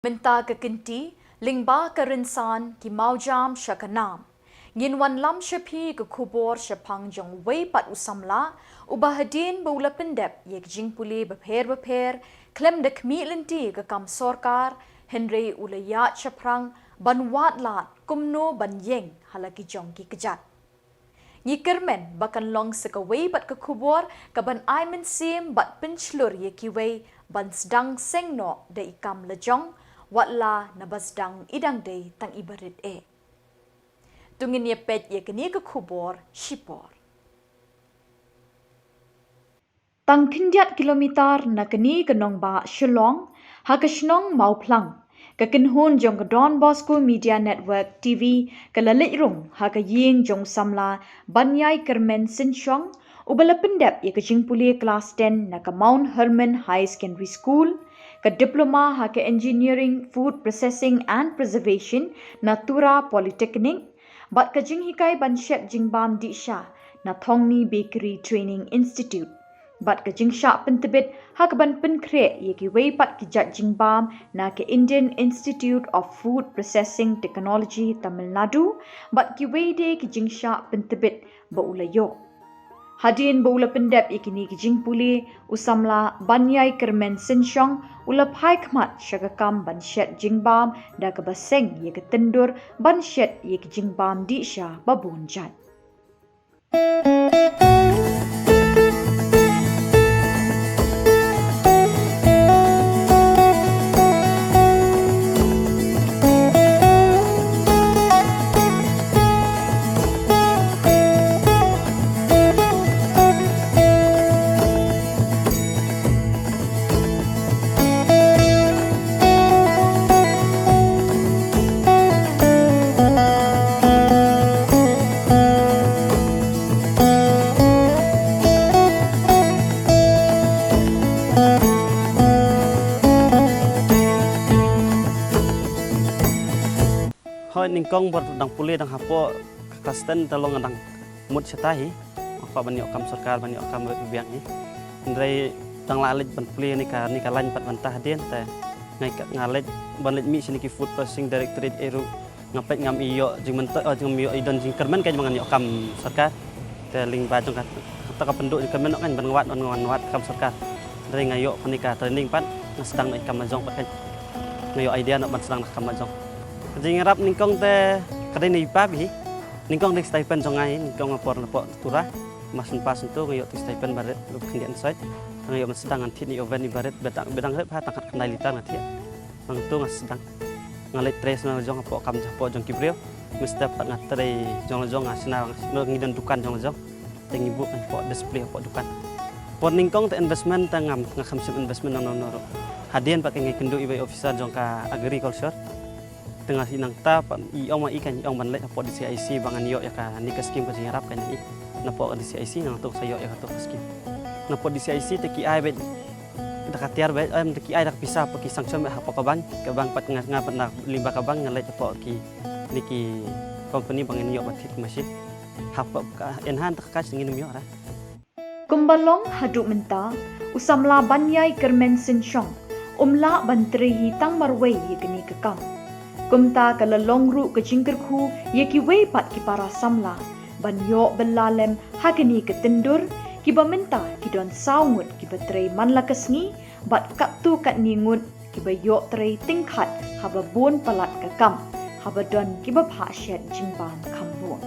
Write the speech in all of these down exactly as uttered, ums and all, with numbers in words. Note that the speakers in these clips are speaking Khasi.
Mynta ka kynti, lyngba ka rynsan ki mawjam sha ka nam, ngin wanlam sha phi ka khubor shaphang jong uwei pat u samla, uba hadien ba u la pyndep ïa ki jingpule bapher bapher, khlem da khmih lynti ka kam sorkar, hynrei u la ïaid shaphrang ban wad lad kumno ban ïeng ha la ki jong ki kjat. Ngi kyrmen ba kan long sa kawei pat ka khubor kaban ai mynsiem bad pynshlur ïa kiwei ban sdang seng noh da i kam lajong, wat la naba sdang i dang dei tang iba rit eh. To ngin ïa peit ïa kane ka khubor shipor. Tang khyndiat kilometer na kane ka nongbah Shillong, ha ka shnong Mawphlang, ka kynhun jong ka Don Bosco Media Network T V ka la leit rung ha ka ïing jong u samla Banyai Kyrmen Synshong, uba la pyndep ïa ka jingpule klas ten na ka Mount Hermon Higher Secondary School, ka diploma ha ka Engineering Food Processing and Preservation na Tura Polytechnic, bad ka jinghikai ban shet jingbam dih sha na Thongni Bakery Training Institute, bad ka jingshah pyntbit ha kaban pynkhreh ïa kiwei pat ki jait jingbam na ka Indian Institute of Food Processing Technology, Tamil Nadu, bad kiwei de ki jingshah pyntbit ba u la ïoh. Hadien ba u la pyndep ïa kine ki jingpule, u samla Banyai Kyrmen Synshong u la phai khmat sha ka kam ban shet jingbam da kaba seng ïa ka tyndur ban shet ïa ki jingbam dih sha ba bun jait. Hooid, nyngkong bad dang pule dang hapoh ka klas ten te long dang mut shata hi. Nga kwah ban ïoh kam sorkar, ban ïoh kam biang hi. Hynrei tang la leit ban pule ne ka, ne ka lain pat ban tah hadien te nga, nga leit ban leit mih sha ne ki Food Processing Directorate ei ruh nga peit ngam ïoh jingmyntoi, oh, ngam ïoh i don jingkyrmen kan ba ngan ïoh kam sorkar. Te lyngba jong kata ka pynduh jingkyrmen kan ban wad, ban wad kam sorkar. Hynrei nga ïoh kane ka training pat nga sdang noh i kam la jong pat kan. Nga ïoh idea noh ban sdang noh kam la jong. Ka jingïarap nyngkong te ka dei na i pa bad i. Nyngkong dei stipend jong nga hi, nyngkong nga por na pok tura. Mas npa sento nga ïoh tu stipend barit ruh khyndiat sait. Nga ïoh ban sdang ngan thied ni oven i barit, ba dang, ba dang rep ha tang khatkhyndai liter nga thied. Nangtu nga sdang. Nga leit trei sna jong hapoh kam jong, hapoh jong ki briew. Mynstep pat nga trei jong la jong, nga sna, nga sna ngi don dukan jong la jong. Te ngi buh hapoh display hapoh dukan. Por nyngkong te investment te ngam, nga kham shim investment nangno nangno ruh. Hadien pat ka ngi kynduh iwei officer jong ka agriculture. Te nga i nangta pat i ong ma i kan i ong ban leit hapoh D C I C ba ngan ïoh ïa kane ka skim ka jingïarap kan i. Napoh D C I C nangtu sa ïoh ïa kato ka skim. Napoh D C I C te ki ai beit da ka tiar beit, em, te ki ai da ka pisa pat ki sanction beit hapoh ka bank, ka bank pat nga, nga pat na lyngba ka bank nga leit hapoh kine ki company ba ngan ïoh ban thied ki machine. Hapoh ka in hand te ka cash ngin ym ïoh ra. Kumba long haduh mynta, u samla Banyai Kyrmen Synshong um lah ban trei hi tang marwei ïa kane ka kam. Kumta ka la long ruh ka jingkyrkhu ïa kiwei pat ki para samla ban ïoh bylla lem ha kane ka tyndur, kiba mynta ki don saw ngut kiba trei man la ka sngi, bad katto katne ngut kiba ïoh trei tyngkhat haba bun palat ka kam, haba don kiba phah shet jingbam kham bun.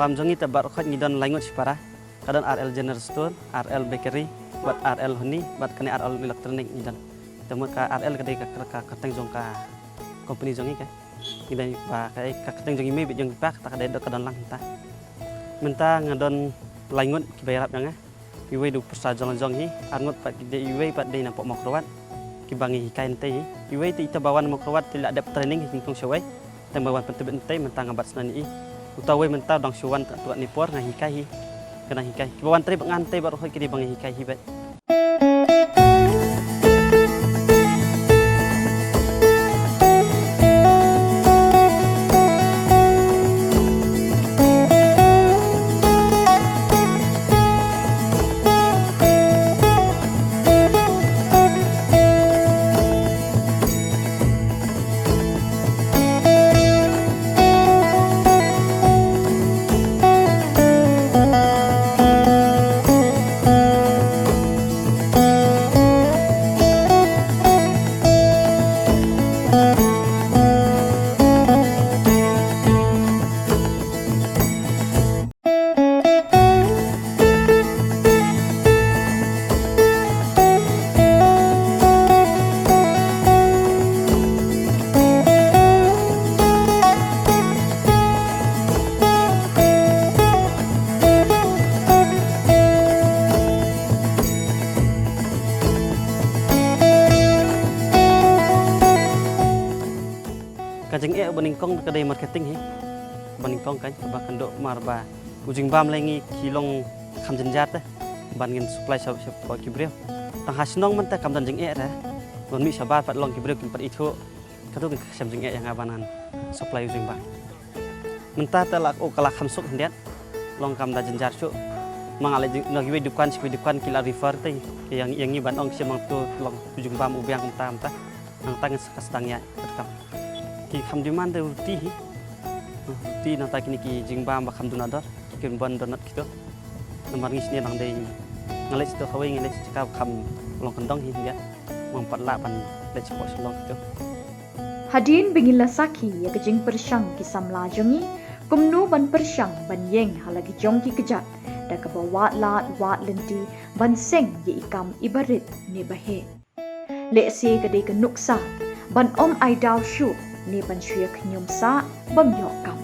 Kam jong ngi te baroh khoit ngi don lai ngut shipara. Ka don R L General Store, R L Bakery, bad R L Honey, bad kane R L Electronic ngi don. Te mut ka R L ka dei ka, ka, ka kyrteng jong ka company jong ngi ka. Ngi don ba ka, ka kyrteng jong ngi mei bad jong ngi pa, kata ka dei dok ka don lang mynta. Mynta nga don lai ngut kiba ïarap ïa nga. Iwei da u pyrsa jong jong hi, ar ngut pat ki dei, iwei pat dei na pok Mawkyrwat. Kiba ngi hikai hynte hi. Iwei te ita ba wan Mawkyrwat te la dep training hi nyngkong shawei. Tang ba wan pyntbit hynte mynta nga bat snan i. Uta wei mynta u dang shu wan ta tuat ni por nga hikai hi. Ka dang hikai. Kiba wan trei ba ngan te baroh ki dei ba ngi hikai hi bad. Ka jingeh ba nyngkong ka dei marketing hi. Ba nyngkong kan ba kynduh mar ba u jingbam lei ngi ki long kham jynjar te ban ngin supply sha, sha ki briew. Tang ha shnong mynta kam don jingeh re. Ban mih shabar pat long ki briew kim pat ithuh. Katu ka shem jingeh ïa nga ban ngan supply u jingbam. Mynta te la u ka la kham suk hyndiat. Long kam da jynjar shuh. Ma nga leh jing, na kiwei dukan, kiwei dukan ki la refer te. Ki ïa ngi, ïa ngi ban ong shem mang tu long u jingbam u biang mynta mynta. Nangta ngan sa ka sdang ïa ka kam. Ki kham demand te ruti hi. Ruti nangta kine ki jingbam ba kham duna dor. Ki kin ban donat kito. Namar ngi sini nang dei. Nga leh sito kawei ngi leh sito ka kham long kyndong hi hyndiat. Ngam pat lah ban leh sito long kito. Hadien ba ngi la sakhi ïa ka jingpyrshang ki samla jong ngi, kumno ban pyrshang ban ïeng ha la ki jong ki kjat, da kaba wad lad wad lynti ban seng ïa i kam iba rit ne ba heh. Lehse ka dei ka nuksa ban ym ai daw shuh ne ban shu ïa khñium sah bym ïoh kam.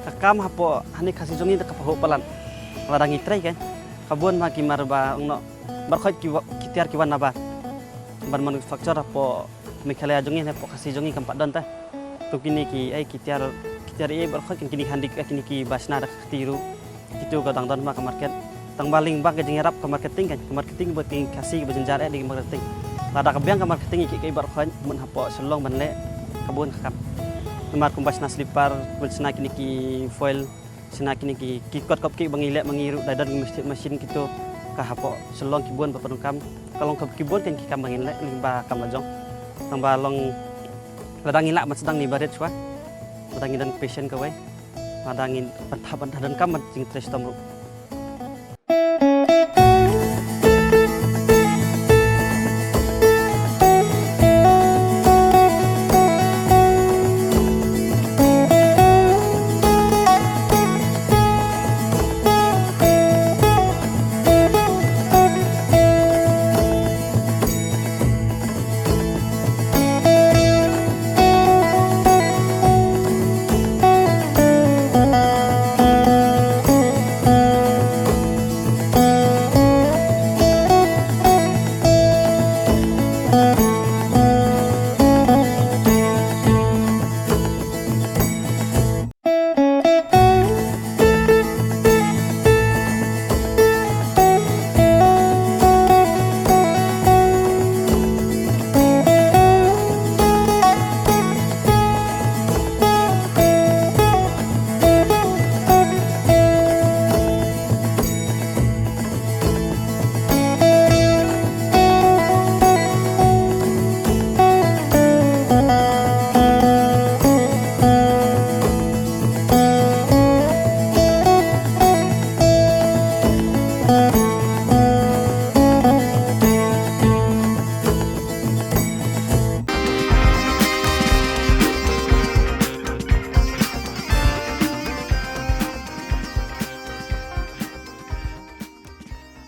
Ka kam hapoh hane Khasi jong ngi da ka pahuh palat. Lada ngi trei kan. Ka bun ma ki mar ba ong noh. Bar khoit ki wa-, ki tiar ki wan nabar. Ban manufacture hapoh Meghalaya jong ngi ne hapoh Khasi jong ngi kam pat don te. To kine ki, ai ki tiar, ki tiar ei bar khoit kan kine ki handi, kine ki ba shna da ka kti ruh. Kitu ka dang don ma ka market. Tang ba lyngba ka jingïarap ka marketing kan. Ka marketing ba ki Khasi ba jynjar eh da ki marketing. Lada ka biang ka marketing ki, ki bar khoit mut hapoh Shillong ban leh ka bun ka kam. Namar kumba shna slipper, kumba shna kine ki foil. Shisha kine ki, ki kot kop ki ba ngi leh ma ngi ruh, dei don ki machine, machine kito ka hapoh Shillong ki bun ba pyndonkam. Ka long kop ki bun kein ki kam ba ngin leh lyngba kam la jong. Tang ba long lada ngi lah ban sdang ni barit shuwa. Lada ngi don passion kawei. Lada ngi pynthap ban donkam ban jingtrei shitom ruh.